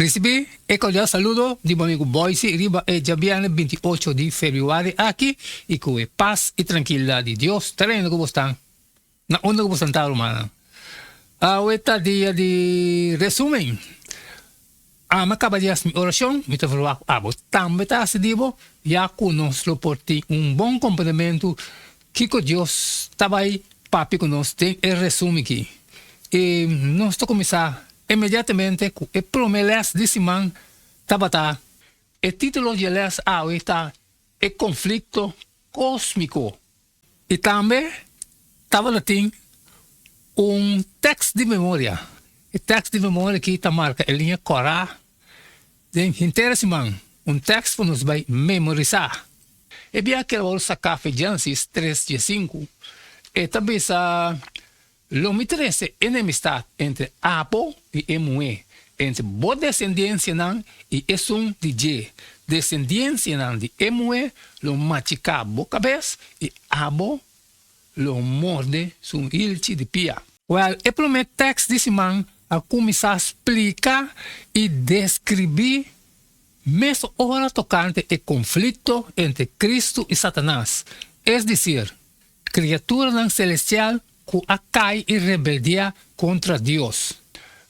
Risibí e kordial saludo di bo amigu Boyce riba e djabièrnè 28 di febrüari aki i ku e pas i trankilidat di Dios ta reina ku bo stan na unda ku bo stan ta rumannan. Awe ta dia di resumen. Ami a kaba di hasi mi orashon, mi ta verwagt ku abo tambe ta hasi di bo, ya ku nos lo por tin un bon komprendementu kiko Dios ta bai papia ku nos den e resumen aki. I nos ta kuminsá inmediatamente ku e promé lès di siman tabata. E título di e lès awe ta E Konflikto Kósmiko. I tambe tabata tin un tèks di memoria. E tèks di memoria aki ta marka e liña kòrá den henter e siman, un tèks ku nos bai memorisá. E bia ku el wòrdu saká fe Génesis tres diesinku, e ta bisa, Lo mi trese enemistat entre abo i e muhé, entre bo desendiensianan i esun di dje. Desendiensianan di e muhé lo machiká bo kabes i abo lo morde su hilchi di pia. Wèl, e promé tèks di siman a kuminsá splika i deskribí mes ora tokante e konflikto entre Kristu i Satanas, es desir, Kriaturanan selestial ku a kai i rebeldiá kontra Dios.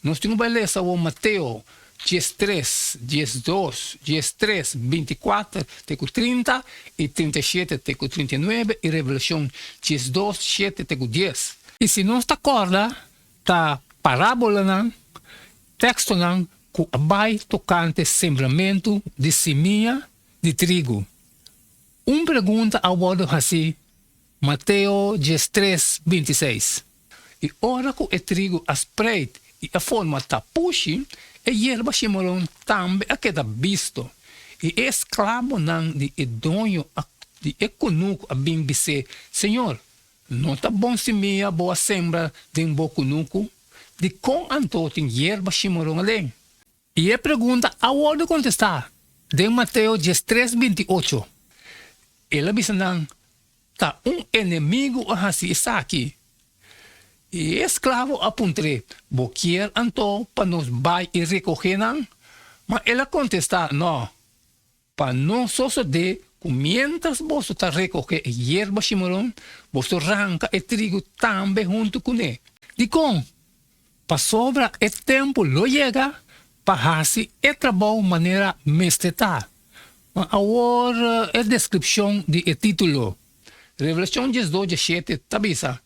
Nos tin ku bai lesa awor Mateo 13, 12, 13, 24 te ku 30 i 37 te ku 39 i Revelashon 12, 7 te ku 10. I si nos ta kòrda ta parábolanan, tekstonan ku a bai tokante sembramentu di simia di trigu. Un pregunta a wòrdu hasí, Mateo 13, 26. I ora ku e trigu a spreit i a forma tapushi, e yerba shimaron tambe a keda bisto. I e esklabonan di e doño di e kunuku a bin bis'é, Señor, no ta bon simia bo a sembra den bo kunuku? Dikon anto tin yerba shimaron aden? I e pregunta a wòrdu kontestá den Mateo 13, 28. El a bisa nan, Ta un enemigu a hasi esaki. I e esklavo a puntr'é, Bo kier anto pa nos bai i rekohé nan? Ma el a kontestá, Nò, pa no sosodé ku miéntras boso ta rekohé e yerba shimaron, boso ranka e trigu tambe huntu kuné. Dikon? Pasobra e tempu lo yega pa hasi e trabou manera mester ta. Ma awor e deskripshon di e título. Revelashon 12 17 ta bisa,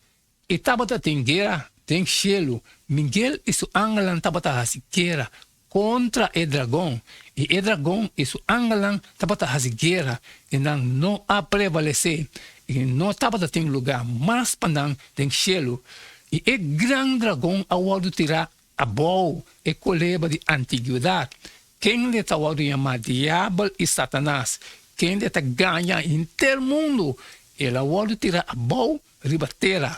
I tabata tin guera den shelu, Miguel i su angelnan tabata hasi guera kontra e dragon, i e dragon i su angelnan tabata hasi guera, i nan no a prevalesé, i no tabata tin lugá mas pa nan den shelu. I e gran dragon a wòrdu tirá abou, e koleba di antigwedat, kende ta wòrdu yamá Diabel i Satanas, kende ta gaña henter mundu, el a wòrdu tirá abou riba tera,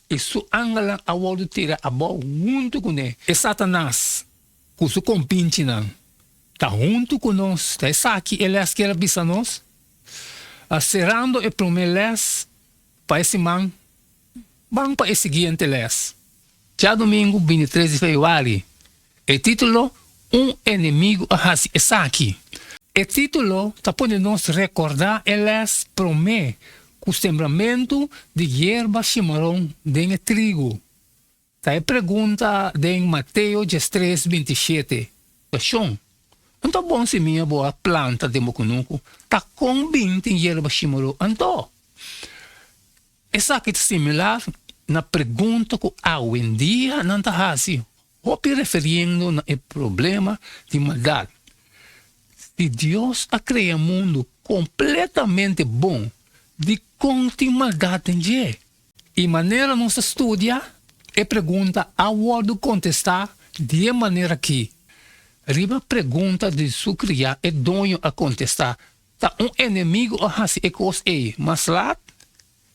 i su angelnan a wòrdu tirá abou huntu kuné. E Satanas ku su kompinchinan ta huntu ku nos, ta esaki e lès kier a bisa nos? Serando e promé lès pa e siman, ban pa e siguiente lès. Djadumingu 23 di febrüari, e título Un enemigu a hasi esaki. E título ta pone nos rekordá e lès promé ku sembramentu di yerba shimaron den e trigu. Ta e pregunta den Mateo 13, 27. Shon, un ta bon simia bo a planta den bo kunuku, ta kon bin tin yerba shimaron anto? Esaki ta similar na pregunta ku awendia nan ta hasi hopi referiendo na e problema di maldat. Si Dios a krea mundu kompletamente bon, dikon tin maldat den dje? I manera nos ta studia, e pregunta a wòrdu kontestá di e manera akí, Riba pregunta di su kriá e doño a kontestá, Ta un enemigu a hasi e kos ei. Mas lat,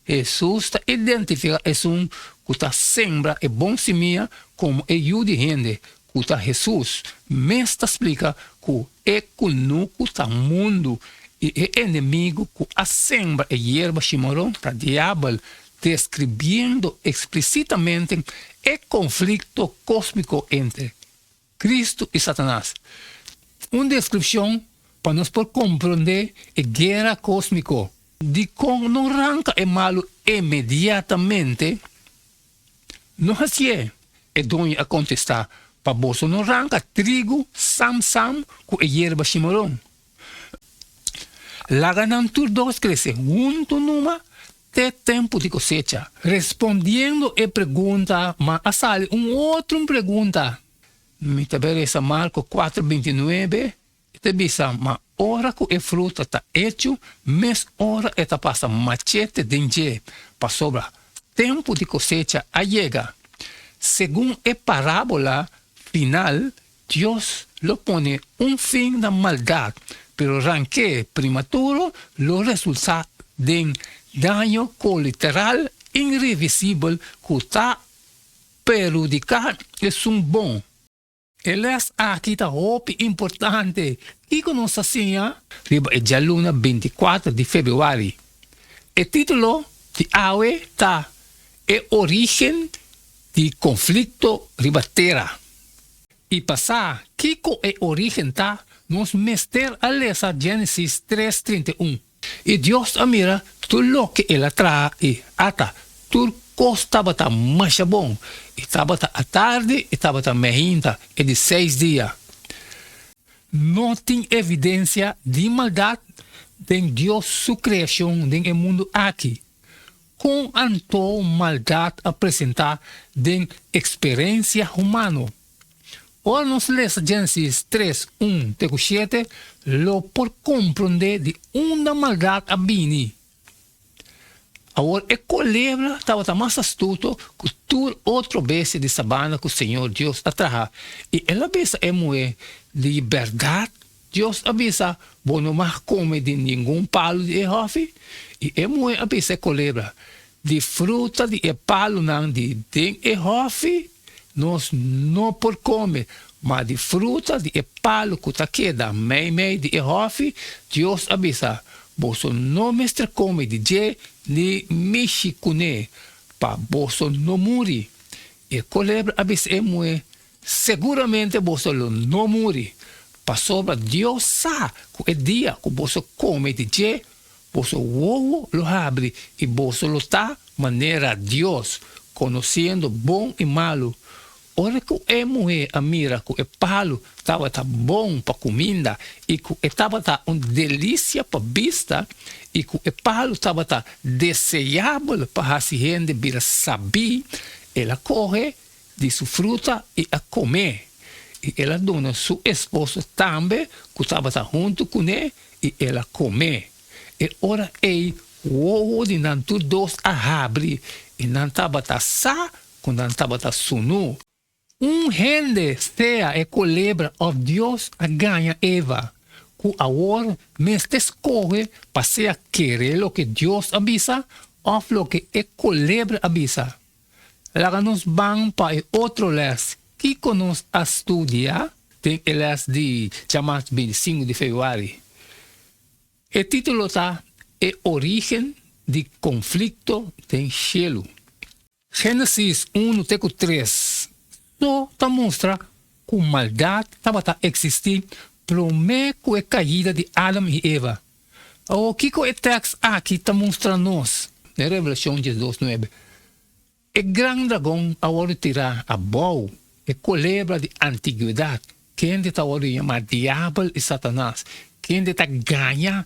Hesus ta identifiká esun ku ta sembra e bon simia komo e Yu di hende, ku ta Hesus mes ta splika ku e kunuku ta mundu i e enemigu ku a sembra e yerba shimaron ta Diabel, deskribiendo eksplisitamente e konflikto kósmiko entre. Kristu i Satanas. Un deskripshon pa nos por komprondé e guera kósmiko. Dikon no ranka e malu inmediatamente? No hasié, e doño a kontestá, pa boso no ranka trigu sam sam ku e yerba shimaron. Laga nan tur dos krese huntu numa te tempu di kosecha. Respondiendo e pregunta, ma a sali un otro pregunta. Mi ta bai resa Marko kuater bintinuebe, e ta bisa, Ma ora ku e fruta ta echu, mes ora e ta pasa machete den dje, pasobra tempu di kosecha a yega. Segun e parábola final, Dios lo pone un fin na maldat, pero ranke primaturo lo resultá den daño kolateral inrevisibel ku ta perhudiká esun bon. E lès aki ta hopi importante. Kiko nos ta siña? Riba e djaluna bintikuater di febrüari. E título di awe ta E orígen di konflikto riba tera. I pa sa kiko e orígen ta, nos mester a lesa Génesis tres 31. I Dios a mira tur loke el a traha i, ata, tur kos tabata masha bon. I tabata atardi i tabata meinta, e di seis dia. No tin evidensia di maldat den Dios su kreashon den e mundu aki. Kon anto maldat a presentá den eksperensia humano? Ora nos lesa Génesis tres, un te ku shete, lo por komprondé di unda maldat a bini. Awor e kolebra tabata mas astuto ku tur otro bestia di sabana ku Señor Dios a traha, i el a bisa e muhé, Di bèrdat Dios a bisa, Bo no mag kome di ningun palu di e hòfi? I e muhé a bisa e kolebra, Di fruta di e palunan di den e hòfi nos no por kome, ma di fruta di e palu ku ta keda meimei di e hòfi, Dios a bisa, Boso no mester kome di dje ni mishi kuné, pa boso no muri. E kolebra a bisa e muhé, Seguramente boso lo no muri, pasobra Dios sa ku e dia ku boso kome di dje, boso wowo lo habri i boso lo ta manera Dios, konosiendo bon i malu. Ora ku e muhé a mira ku e palu tabata bon pa kuminda i ku e tabata un delisia pa bista i ku e palu tabata deseabel pa hasi hende bira sabí, el a kohe di su fruta i a kom'é, i el a duna su esposo tambe ku tabata huntu kuné, i el a kom'é. E ora ei wowo di nan tur dos a habri, i nan tabata sa ku nan tabata sunú. Un hende, sea e kolebra òf Dios, a gaña Eva, ku awor mester skohe pa sea kere loke Dios a bisa òf loke e kolebra a bisa. Laga nos ban pa e otro lès. Kiko nos a studia den e lès di djamas 25 di febrüari? E título ta E orígen di konflikto den shelu. Génesis unu te ku tres so ta mustra ku maldat tabata eksistí promé ku e kaida di Adam i Eva. Awor kiko e tèks aki ta mustra nos? Den Revelashon diesdos nuebe, e gran dragon a wòrdu tirá abou, e kolebra di antigwedat, kende ta wòrdu yamá Diabel i Satanas, kende ta gaña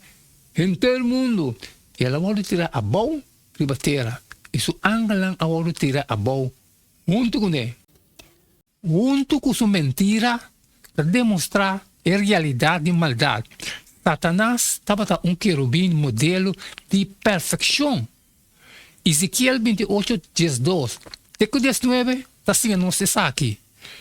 henter mundu. El a wòrdu tirá abou riba tera, i su angelnan a wòrdu tirá abou huntu kuné. Huntu ku su mentira ta demostrá e realidat di maldat. Satanas tabata un kerubin modelo di perfekshon. Ezekiel 28, 12 te ku 19 ta siña nos esaki.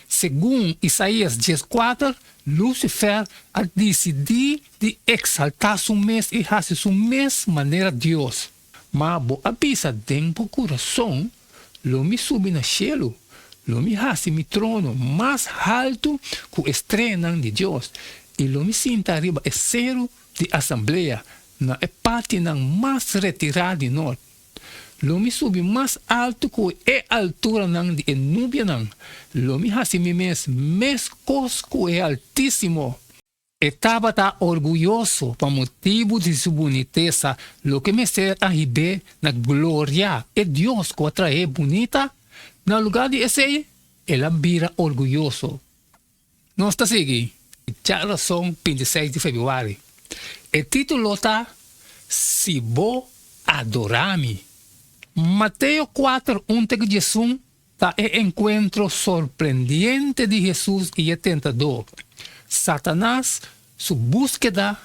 Segun Isaías 14, Lucifer a disidí di eksaltá su mes i hasi su mes manera Dios. Ma bo a bisa den bo kurason, Lo mi subi na shelu, lo mi hasi mi trono mas haltu ku e streanan di Dios, i lo mi sinta riba e seru di asamblea na e partinan mas retirá di nort. Lo mi subi mas altu ku e alturanan di e nubianan, lo mi hasi mi mes meskos ku e Altísimo. E tabata orguyoso pa motibu di su bunitesa, loke mester a hib'é na gloria e Dios ku a trah'é bunita. Na lugá di esei, el a bira orguyoso. Nos ta sigui. Djarason 26 di febrüari. E título ta Si bo adorá mi. Mateo 4, 1 te ku 11 Ta e enkuentro sorprendiente di Hesus i e tentadó, Satanas, su búskeda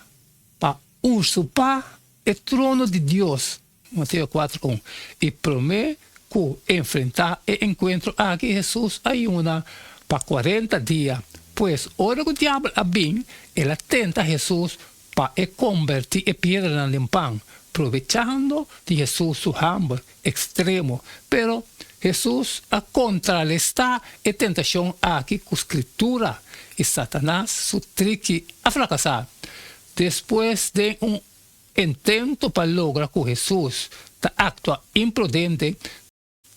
pa usurpá e trono di Dios, Mateo 4, 1. I promé ku enfrentá e enkuentro aki, Hesus a yuna pa 40 dia. Pues, ora ku Diabel a bin, el a tenta Hesus pa e kombertí e piedranan den pan, probechando di Hesus su hamber ekstremo. Pero, Hesus a kontrarestá e tentashon aki ku Skritura, i Satanas su triki a frakasá. Despues, den un intento pa logra ku Hesus ta aktua imprudente,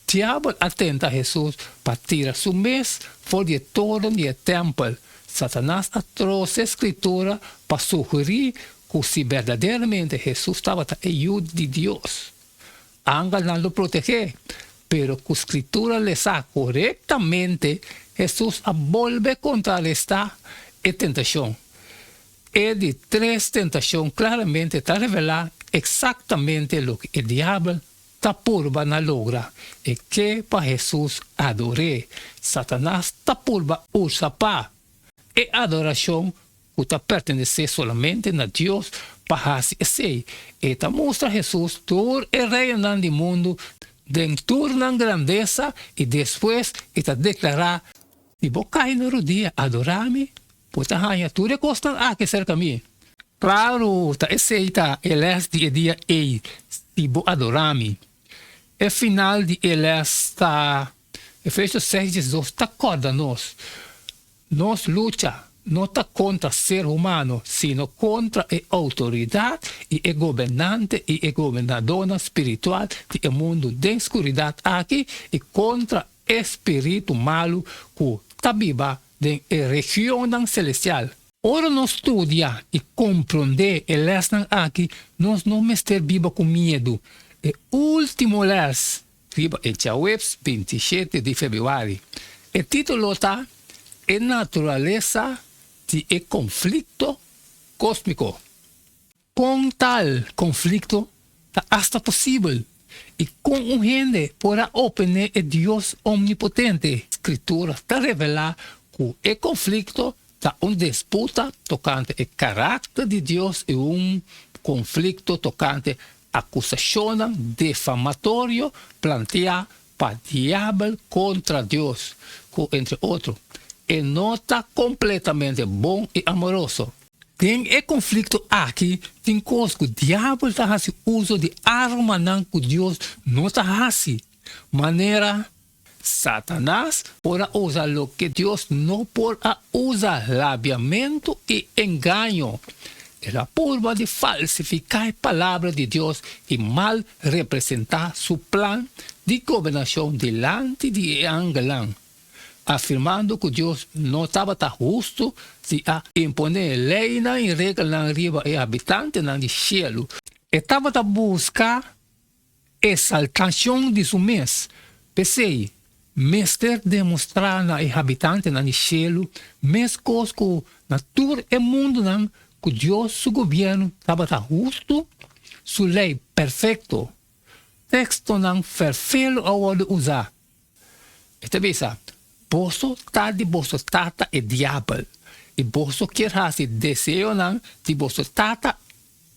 Diabel a tenta Hesus pa tira su mes for di e toren di e tèmpel. Satanas a trose Skritura pa sugerí ku si berdaderamente Hesus tabata e Yu di Dios, angelnan lo proteg'é. Pero ku Skritura lesá korektamente, Hesus a bolbe kontrarestá e tentashon. E di tres tentashon klaramente ta revelá eksaktamente loke e Diabel ta purba na logra e ke pa Hesus ador'é. Satanas ta purba usa pa e adorashon ku ta pertenesé solamente na Dios pa hasi esei. E ta mustra Hesus tur e reinonan di mundu den tur nan grandesa i despues e ta deklará, Si bo kai na rudia adorá mi, bo ta haña tur e kosnan aki serka mi. Klaru, ta esei ta e lès di e dia ei, Si bo adorá mi. E final di e lès ta, Efesios 6, 12 ta kòrda nos, Nos lucha no ta kontra ser humano, sino kontra e outoridat i e gobernante i e gobernadónan spiritual di e mundu den skuridat aki i kontra e spiritu malu ku ta biba den e regionnan selestial. Ora nos studia i komprondé e lèsnan aki, nos no mester biba ku miedu. E último lès riba e djaweps 27 di febrüari. E título ta E Naturalesa di e Konflikto Kósmiko. Kon tal konflikto ta asta posibel i kon un hende por a oponé e Dios omnipotente? Skritura ta revelá ku e konflikto ta un disputa tokante e karakter di Dios i un konflikto tokante akusashonnan defamatorio planteá pa Diabel kontra Dios, ku entre otro, e no ta kompletamente bon i amoroso. Den e konflikto aki tin kos ku Diabel ta hasi uso di armanan ku Dios no ta hasi, manera Satanas por a usa loke Dios no por a usa, labiamentu i engaño. El a purba di falsifiká e Palabra di Dios i mal representá su plan di gobernashon dilanti di e angelnan, afirmando ku Dios no tabata hustu di a imponé leinan i regelnan riba e habitantenan di shelu. E tabata buska Exaltacion di su mes. P'esei, mester demostrá na e habitantenan di shelu meskos ku na tur e mundunan ku Dios su gobièrnu tabata hustu, su lei perfekto. Tekstonan ferfelu a wòrdu usá. E ta bisa, Boso ta di boso tata e diabel, i boso kier hasi deseonan di boso tata.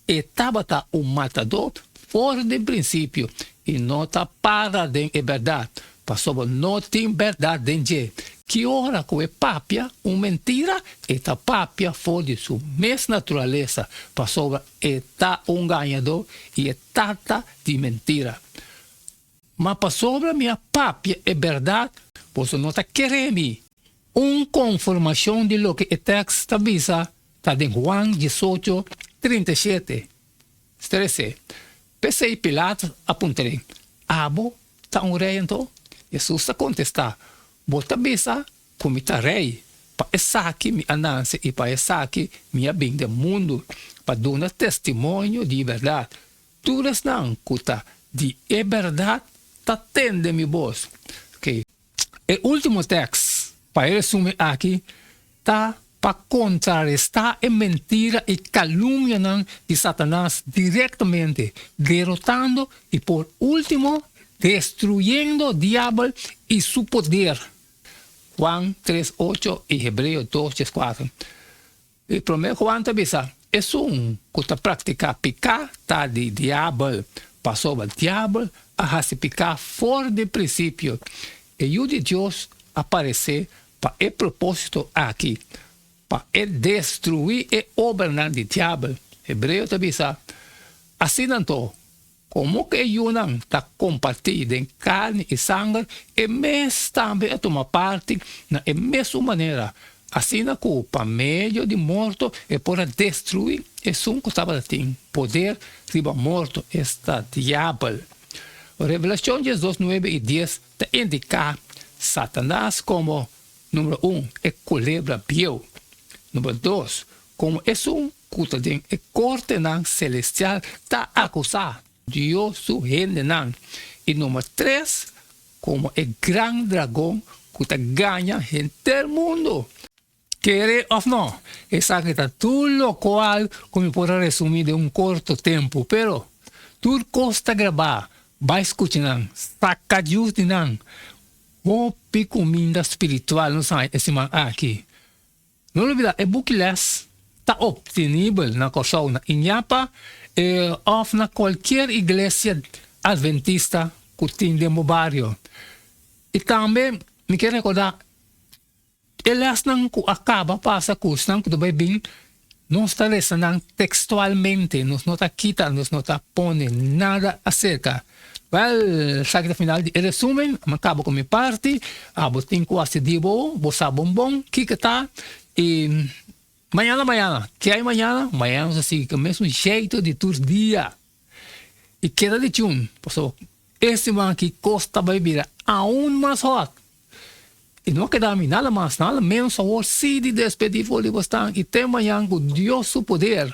E tabata un matadó for di prinsipio i no ta para den e bèrdat, pasobra no tin bèrdat den dje. Ki ora ku e papia un mentira, e ta papia for di su mes naturalesa, pasobra e ta un gañadó i e tata di mentira. Ma pasobra mi a papia e bèrdat, boso no ta kere mi. Un konfirmashon di loke e tèks ta bisa ta den Juan 18, 37, Trese. P'esei Pilato a puntr'é, Abo ta un rei anto? Hesus a kontestá, Bo ta bisa ku mi ta rei. Pa esaki mi a nase i pa esaki mi a bin den mundu, pa duna testimonio di bèrdat. Tur esnan ku ta di e bèrdat ta tende mi bos. Oké. E último tèks pa e resumen aki ta pa kontrarestá e mentira i kalumnianan di Satanas direktamente, derotando i por último destruyendo Diabel i su poder. Juan tres ocho i Hebreo dos dieskuater. E promé Juan ta bisa, Esun ku ta praktiká piká ta di Diabel, pasobra Diabel a hasi piká for di prinsipio. E Yu di Dios a paresé pa e propósito aki, pa e destruí e obranan di Diabel. Hebreo ta bisa, Asina anto, komo ku e yunan ta kompartí den karni i sanger, e mes tambe a tuma parti na e mesun manera, asina ku pa medio di morto e por a destruí esun ku tabata tin poder riba morto, esta Diabel. Revelashon diesdos nuebe i dies ta indiká Satanas komo, número un, e kulebra bieu, número dos, komo esun ku ta den e kortenan selestial ta akusá Dios su hendenan, i número tres, komo e gran dragon ku ta gaña henter mundu. Kere òf no, esaki ta tur lokual ku mi por a resumí den un korto tempu. Pero, tur kos ta grabá. Bai skucha nan, saka djus di nan. Hopi kuminda spiritual nos haña e siman aki. No lubidá, e buki lès ta optenibel na Kòrsou na Iñapa òf na kualkier iglesia adventista ku tin den bo bario. I tambe mi ke rekordá E lèsnan ku a kaba pasa ku esnan ku ta bai bin, nos ta lesa nan tekstualmente, nos no ta kita, nos no ta pone nada aserka. Wèl, esaki ta final di e resumen, mi a kaba ku mi parti, abo tin ku hasi di bo, bo sa bon bon kiko ta, i mañana mañana, ke hay mañana? Mañana nos ta sigui ku e mesun jeito di tur dia. I keda di chun, pasobra e siman aki kos ta bai bira aun mas hòt. I no a keda mi nada mas, nada menos awor si di despedí for di bosnan i te mañan ku Dios su poder.